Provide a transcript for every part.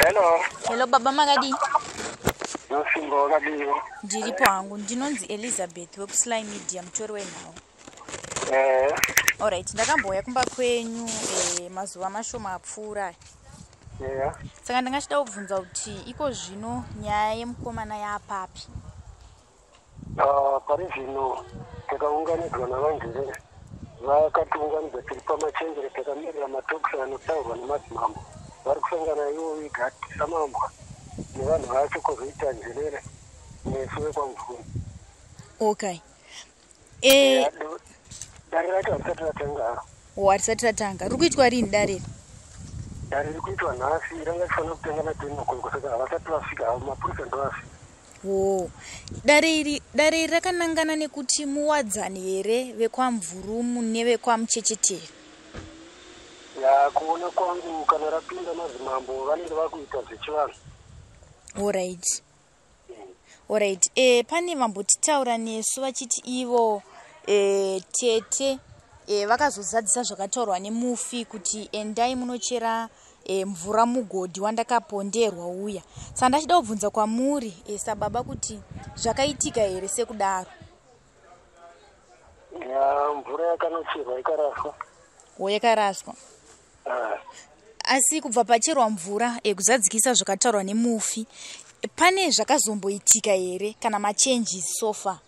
Hello. Hello baba, makadii? Nosimba, wakadii? Ndiripo hangu. Ndinonzi Elizabeth wekuSly Media, mutori wenhau. Alright, ndakambouya kumba kwenyu mazuva mashoma apfuura. Saka ndingachida kubvunza kuti iko zvino nyaya yemukomana yaapapi? Ah, pari zvino takaunganidzwa naVaNjerere, vakatiunganidza tiri pamachenjere, takamirira matalks anotaurwa nemadzimambo. Vari kusangana ivo vega, Samambwa nevanhu vacho, kwozoita Njerere nesu vekwaMvumi. Okay. Dare racho harisati ratanga haro. O, harisati ratanga. Riri kuitwa rini dare iri? Dare riri kuitwa nhasi, ranga rifanira kutanga na10 o'clock, saka havasati vasvika havo, mapurisa ndovasvika. O, dare iri rakanangana nekuti muwadzani here vekwaMvurumu nevekwaMuchecheteri? Ya, kuona kwangu, kana rapinda madzimambo vanenge vakuita zvechivanhu. Alright. Pane vambotitaura nesu vachiti ivo tete vakazozadzisa zvakataurwa nemufi kuti endai munochera mvura mugodhi wandakaponderwa uya. Saka ndachida kubvunza kwamuri sababa kuti zvakaitika here sekudaro? Ya, mvura yakanocherwa ikaraswa. Wo, yakaraswa. Ah. Asi kubva pacherwa mvura, kuzadzikisa zvakataurwa nemufi, pane zvakazomboitika here kana machanges so far?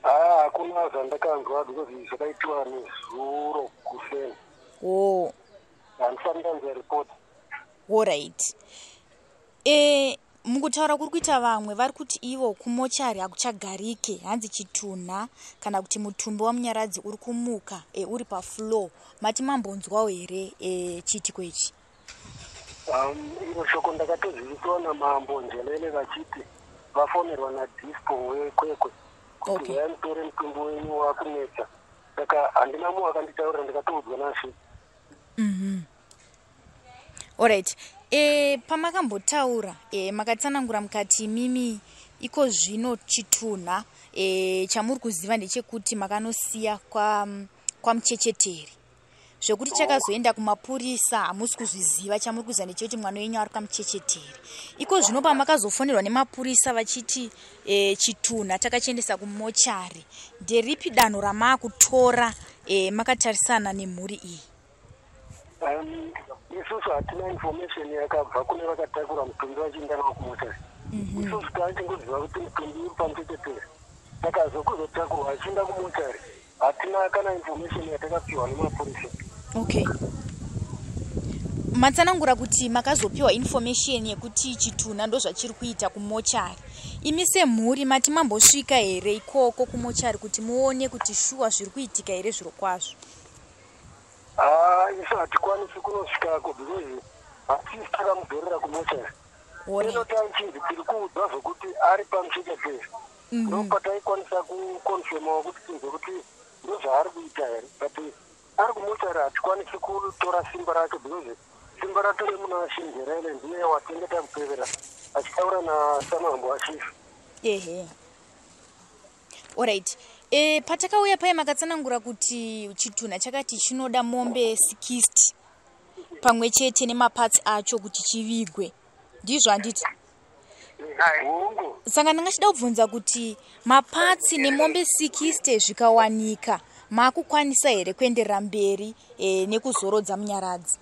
Ah, hakuna zvandakanzwa because zvakaitiwa nezuro kuseni. Handisati ndanzwa report. Alright. Mukutaura kuri kuita vamwe, vari kuti ivo kumochari hakuchagarike, hanzi chitunha kana kuti mutumbi waMunyaradzi uri kumuka uri pafloor. Mati mambonzwawo here chiitiko ichi? Iro shoko ndakatoziviswa namambo Njelele vachiti vafonerwa nadispo weKwekwe kuti uyai mutore mutumbi wenyu, wakunetsa. Saka handina mumwe akanditaurira, ndakatoudzwa nashe. Alright. Pamakambotaura makatsanangura mukati imimi iko zvino chitunha chamuri kuziva ndechekuti makanosiya kwaMuchecheteri, zvekuti chakazoenda kumapurisa hamusi kuzviziva. Chamuri kuziva ndechekuti mwana wenyu ari kwaMuchecheteri iko zvino. Pamakazofonerwa nemapurisa vachiti chitunha takachiendesa kumochari, nderipi danho ramaakutora makatarisana nemhuri iyi? Isusu hatina information yakabva kune vakatakura mutumbi vachienda nawo kumochari. Isusu taichingoziva kuti mutumbi uri paMuchecheteri, saka zvokuzotakurwa achienda kumochari hatina kana information yatakapiwa nemapurisa. Okay, matsanangura kuti makazopiwa information yekuti chitunha ndo zvachiri kuita kumochari. Imi semhuri mati mambosvika here ikoko kumochari kuti muone kuti shuwa zviri kuitika here zviro kwazvo? Haa, isu hatikwanisi kunosvikako because hatisi takamudhorera kumochari. Ino taichinzi tiri kuudzwa zvokuti ari paMuchecheteri, ndo pataikwanisa kuconfirmawo kuti tinzwe kuti ndozvaari kuita here, but ari kumochari hatikwanisi kutora simba racho because simba racho remuna Shinjerele, ndiye watenge takutevera achitaura nasamambo achifa. Ehe, alright. Patakauya paye makatsanangura kuti chitunha chakati chinoda mombe 60 pamwe chete nemaparts acho kuti chivigwe, ndizvo handiti? Hongu. Saka ndingachida kubvunza kuti maparts nemombe 60 zvikawanika, maakukwanisa here kuenderera mberi nekuzorodza Munyaradzi?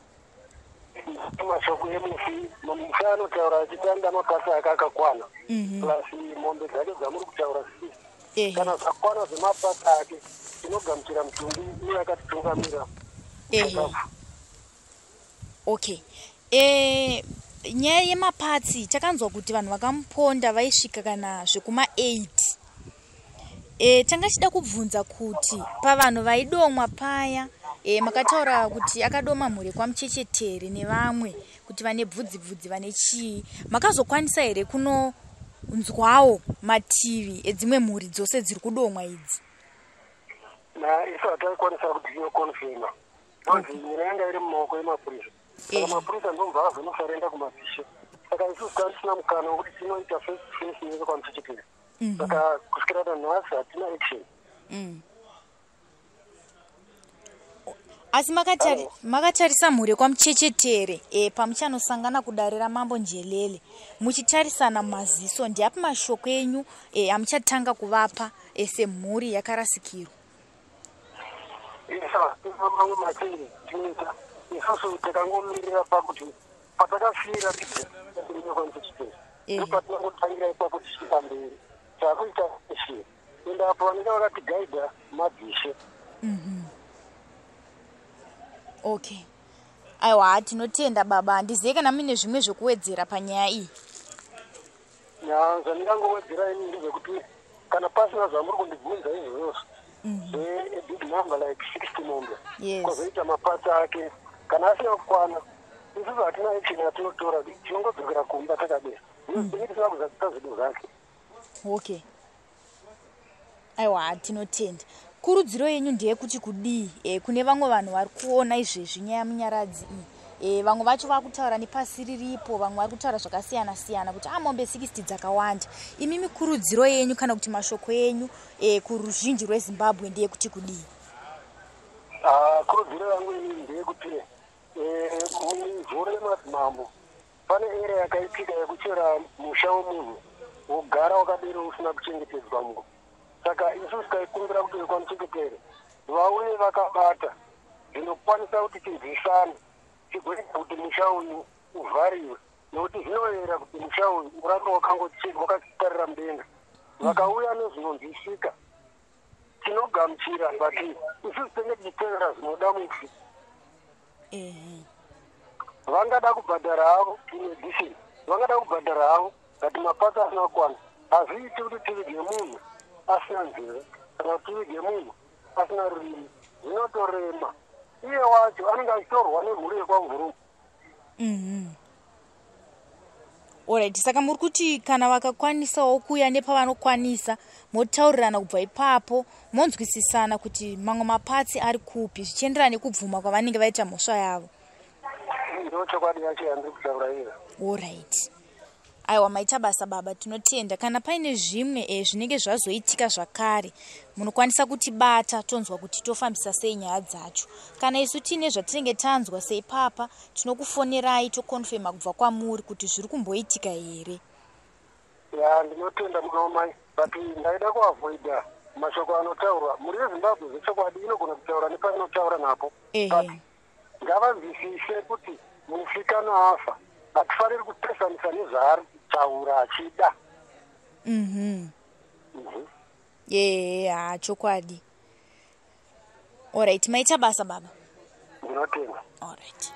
Mashoko emufi, mufi anotaura achitanda maparts ake akakwana, plus mombe dzake dzamuri kutaura 60. Kana zvakwana zvemaparts ake, tinogamuchira mutumbi uye akatitungamira. Okay. Nyaya yemaparts, takanzwa kuti vanhu vakamuponda vaisvika kana zvekuma8. Tanga chida kubvunza kuti pavanhu vaidomwa paya, makataura kuti akadoma mhuri kwaMuchechetere nevamwe kuti vane bvudzi bvudzi, vane chii. Makazokwanisa here kunonzwawo mativi edzimwe mhuri dzose dziri kudomwa idzi? Na isu hataikwanisa kuti tinoconfirma because nyaya yanga iri mumaoko emapurisa, saka mapurisa ndomubva azonofarenda kumadzishe, saka isusu tatisina mukana wekuti tinoita face to face nevekwaMuchecheteri. Saka kusvikira nanhasi hatina action. Asi makatarisa mhuri kwaMuchechetere, pamuchanosangana kudare raMambo Njelele, muchitarisana mumaziso, ndiapi mashoko enyu amuchatanga kuvapa semhuri yakarasikirwa? Mamwe machinji tinoita isusu takangomirira pakuti patakafira kwaMuchechetere, ndopatinongotangira ipapo tichisvika mberi. Takuita ishi ende apo vanenge vakatigaidha madzishe. Okay, aiwa, tinotenda baba. Handizive kana muine zvimwe zvekuwedzera panyaya iyi. Ya, zvandingangowedzera ini ndezvekuti kana pasina zvamuri kundibvunza izvozvo zvebig number like 60 mombe, kwozoita maparts ake, kana asina kukwana, isusu hatina action yatinotora, tinongodzokera kumba takadera, tinenge tisina kuzadzisa zvido zvake. Okay, aiwa, tinotenda. Kurudziro yenyu ndeyekuti kudii kune vamwe vanhu vari kuona izvezvi nyaya Munyaradzi iyi? Vamwe vacho vakutaura nepasi riripo, vamwe vari kutaura zvakasiyana siyana kuti a mombe 60 dzakawanda. Imimi kurudziro yenyu kana kuti mashoko enyu kuruzhinji rweZimbabwe ndeyekuti kudii? Ah, kurudziro yangu inini ndeyekuti mumivhuro yemadzimambo pane era yakaitika yekuchera musha wemunhu wogara wakadero usina kuchengetedzwa mungu. Saka isusu taikumbira kuti vekwaMuchechetere vauye vakabata zvinokwanisa kuti tinzwisane, tigoita kuti musha uyu uvhariwe, nekuti zvinoyera kuti musha uyu urambe wakatarira mudenga. Vakauya nezvinonzwisika, tinogamuchira, but isusu tinenge tichitevera zvinoda mufi. Vangada kubhadhara havo, in addition vangada kubhadhara havo, but maparts asina kukwana, hazviiti kuti tivige munhu asina nzeve kana kuti tivige munhu asina rurimi. Zvinotorema, iye wacho anenge achitorwa nemhuri yekwaMvurumu. Alright, saka muri kuti kana vakakwanisawo kuuya nepavanokwanisa, motaurirana kubva ipapo, monzwisisana kuti mamwe maparts ari kupi, zvichienderana nekubvuma kwavanenge vaita mhosva yavo. Ndo chokwadi yacho yandiri kutaura iyo. Alright, aiwa, maita basa baba, tinotenda. Kana paine zvimwe zvinenge zvazoitika zvakare, munokwanisa kutibata, tonzwa kuti tofambisa sei nyaya dzacho. Kana isu tiine zvatinenge tanzwa seipapa, tinokufonerai, toconfirma kubva kwamuri kuti zviri kumboitika here. Ya, ndinotenda mwana wamai, but ndaida kuavoida mashoko anotaurwa. Mhuri yeZimbabwe zvechokwadi inogona kutaura nepainotaura napo, but ngavanzwisise kuti mufi kana afa, hatifaniri kupesanisa nezvaari kutaura achida. Ye, ha, chokwadi. Alright, maita basa baba. Ndinotenda. Alright.